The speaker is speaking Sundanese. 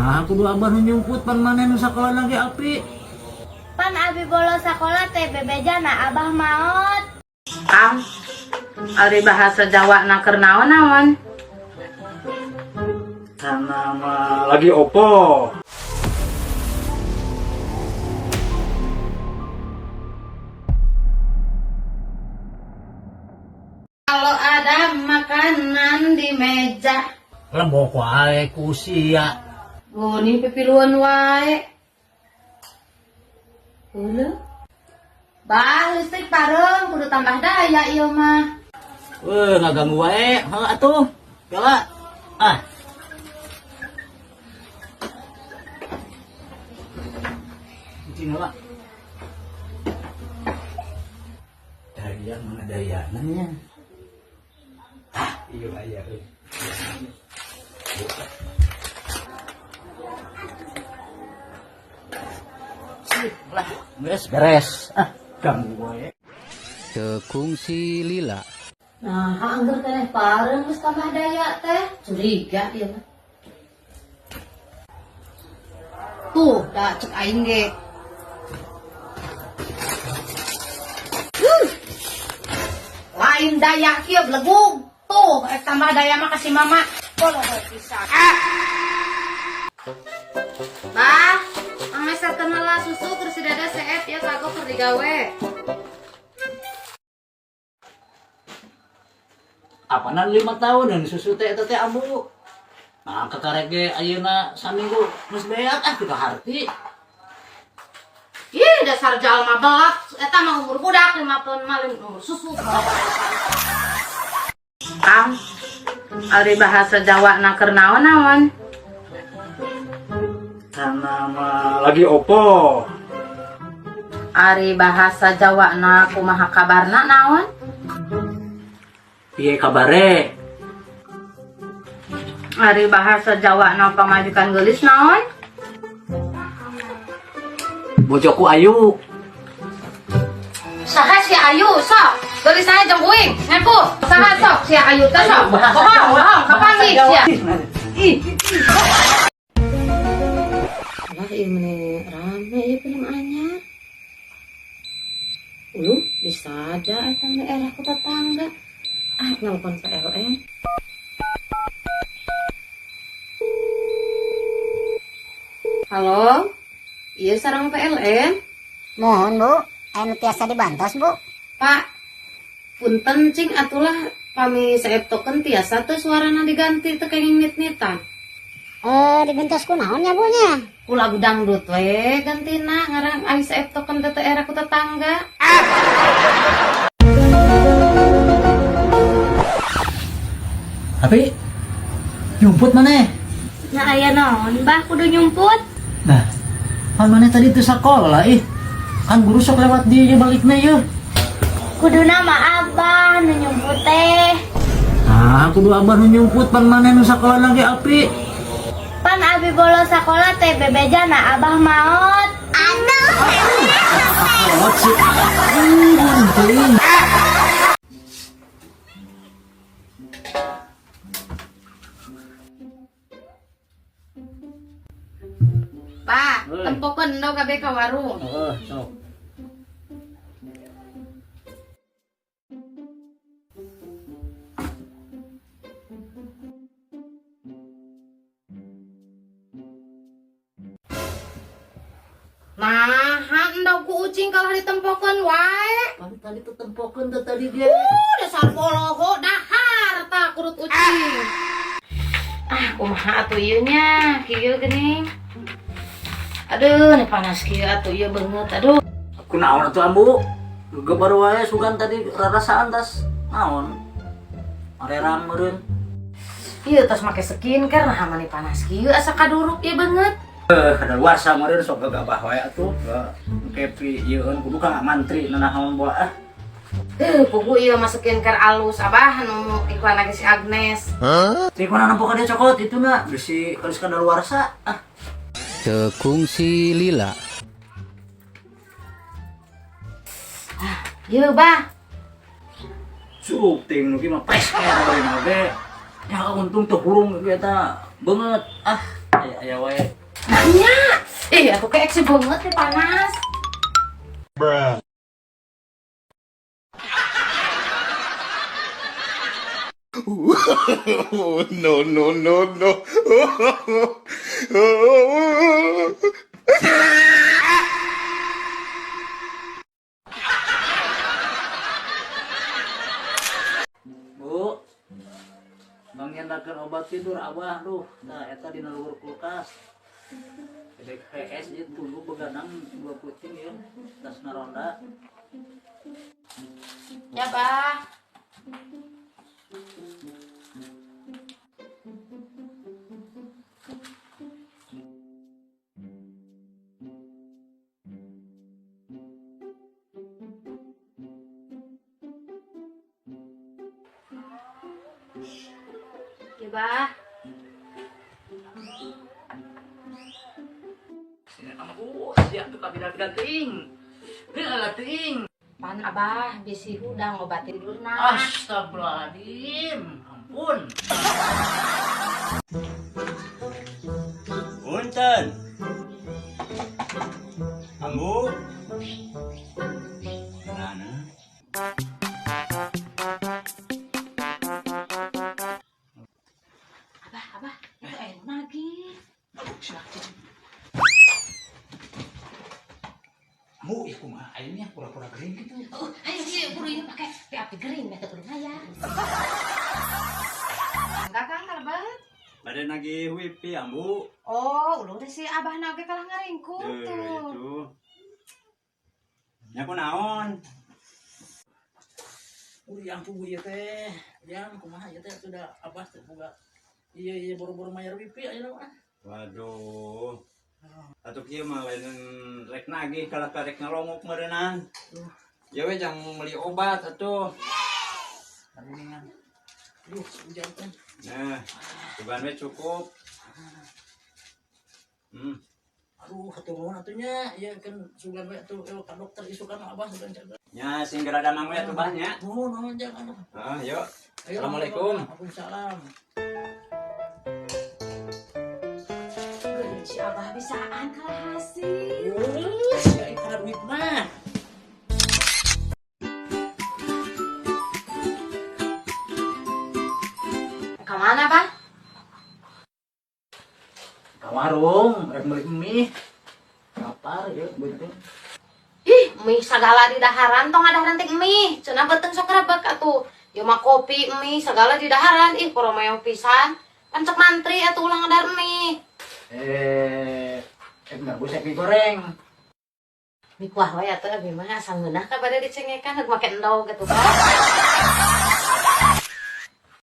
Nah, kudu abah nu nyumput pan maneh nu sakola lagi api. Pan abi bolos sakola teh bebejana abah maot. Kang, ari bahasa Jawa na keur naon-naon? Sana mah lagi opo. Kalau ada makanan di meja, Lembok wae ku usia. Geuning pipiluan wae. Heuleuh. Bah, listrik pareum kudu tambah daya ieu mah. Weh, ngaganggu wae. Heuh atuh. Gala. Ah. Kucing lah. Daya mana daya nanya. Ah, iya aya euy. Sip lah, geus beres. Ah, ganggu wae. Teu kungsi lila. Nah, angger keneh pareum geus tambah daya teh. Curiga ieu mah. Tuh, da cek aing ge. Lain daya kieu belegug. Tuh, tambah daya mah kasih mama. Boloho pisan. Bah, ameserkeun heula susu keur si Dada seep ya kagok keur digawe. Apanan 5 tahun dan susu teh eta teh ambu. Nah, kekarek ge ayeuna saminggu geus beak ah teu harti. Ih, dasar jalma belak. Eta mah umur budak 5 tahun mah lain umur susu. Kang, ari bahasa Jawa na keur naon-naon? Sana mah lagi opo. Ari bahasa Jawa na kumaha kabarna naon? Piye kabare? Ari bahasa Jawa na pamajikan geulis naon? Bojoku Ayu. Saha si Ayu sok? Geulis saya jeung uing, ngaku. Saha sok si Ayu teh sok? Bohong, bohong, kapanggih sia. Ih. Lah ieu meni rame ieu film anyar. Uluh, disada eta mah era ku tetangga. Ah, nelpon PLN. Halo? Iya sareng PLN. Mohon Bu, anu tiasa dibantos Bu. Pak, punten cing atulah pami seep token tiasa teu suarana diganti teu kenging nit-nitan. Dibentos ku naon nya Bu nya? Ku lagu dangdut we gantina ngaran ai seep token teh teu era ku tetangga. Tapi nyumput maneh? Nah aya naon bah kudu nyumput? Nah, kan maneh tadi teu sakola ih. Kan guru sok lewat di ieu balikna ieu. Kuduna mah abah nu nyumput teh. Nah, kudu abah nu nyumput pan maneh nu sakola lagi api. Pan abi bolos sakola teh bebejana abah maot. Aduh. Maot sih. Teuing. Pak, Hei. tempokeun endog kabeh ka warung. Heeh, sok. Nah, endog ku ucing kalah ditempokeun wae. Pan tadi teu tempokeun teh tadi ge. Dasar boloho dahar tah kurut ucing. Ah, kumaha atuh ieu nya? Kieu geuning. Aduh, ini panas kieu atuh ieu beungeut aduh. Kunaon atuh ambu? Gebar wae sugan tadi rarasaan tas naon? Arerang meureun. Ieu tos make skincare nah mani panas kieu asa kaduruk ieu beungeut. Kadaluarsa meureun sok gagabah wae atuh. Kepi ieueun kudu ka mantri nanaon boa ah. Pugu ieu mah skincare alus abah nu iklan lagi si Agnes. Teh kunaon nempo ka dia cokot ituna bisi geus kadaluarsa ah. Teu kungsi lila. Ieu bah. Sup ting nu kieu mah fresh kaya bari oge. Ya untung teu hurung ge eta beungeut ah. Aya aya wae. Nya. Ih, aku kayak eksis banget nih panas. No, no, no, no. Bu. Mangyandakeun obat tidur abah duh. Nah, eta dina luhur kulkas. Gedek PS ieu tunggu begadang dua puting ya. Tas ngaronda. Ya, Bah. Ya, Bah. Sini ambu, siap tuh kabina teuing. Heula teuing. Pan Abah bisi hudang obat tidurna. Astagfirullahaladzim. Ampun. Punten. Ambu. Mana? Abah, Abah, itu air nagih. Ambu, ya kumaha aing pura-pura gering gitu. Oh, ayo sih buru ini pakai api gering ya kudu ya. Enggak kan kalebet? Bade nagih wifi ambu. Oh, udah deh si Abah nage kalah ngaringkuk Tuh, tuh. itu. Nya kunaon? Uy, ampun ieu teh. Jang kumaha ieu teh sudah abah teh boga. Iya iya boro-boro mayar wifi ayeuna mah. Waduh. Atuh kieu mah lain rek nagih kalah ka rek ngalongok meureunnan. Ya we jang meuli obat atuh. Karuningan. Duh, hujan teh. Nah, sugan we cukup. Aduh, hatur nuhun atuh nya. Ieu kan sugan we atuh ka dokter isukan abah sugan jaga. Nya sing geura damang we atuh bah nya. Nuhun nuhun jang aduh. Ah, yuk. Ayo, Assalamualaikum. Waalaikumsalam. Geuning si Abah bisaan kalah hasil. Wih, ya kana duit mah. Ka mana, Bah? Ka warung, rek meuli mie. Lapar ya, beuteung. Ih, mie segala di daharan tong adaharan teh mie. Cenah beuteung sok rebek atuh. Ieu mah kopi mie segala di daharan. Ih, koromeong pisan. Kan cek mantri atuh ulah ngadahar mie. Eh, enggak usah mie goreng. Mie kuah we atuh abi mah asa ngeunah ka bade dicengekan heuk make endog gitu, Bah.